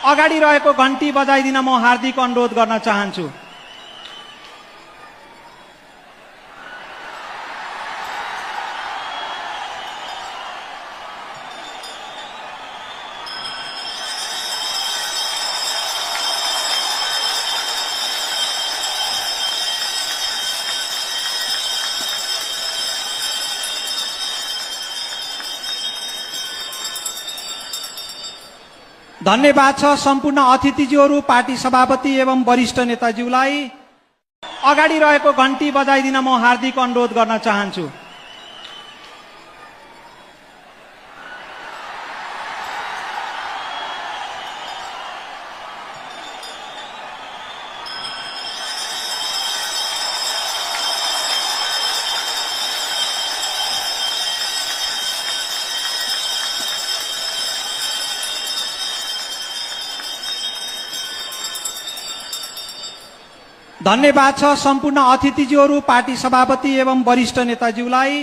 अगाडि रहेको घण्टी बजाइदिन म हार्दिक अनुरोध गर्न चाहन्छु। धन्यवाद छ सम्पूर्ण अतिथिज्यूहरू, पार्टी सभापति एवं वरिष्ठ नेताज्यूलाई। अगाडि रहेको घण्टी बजाइदिन म हार्दिक अनुरोध गर्न चाहन्छु। धन्यवाद छ सम्पूर्ण अतिथिज्यूहरू, पार्टी सभापति एवं वरिष्ठ नेताज्यूलाई।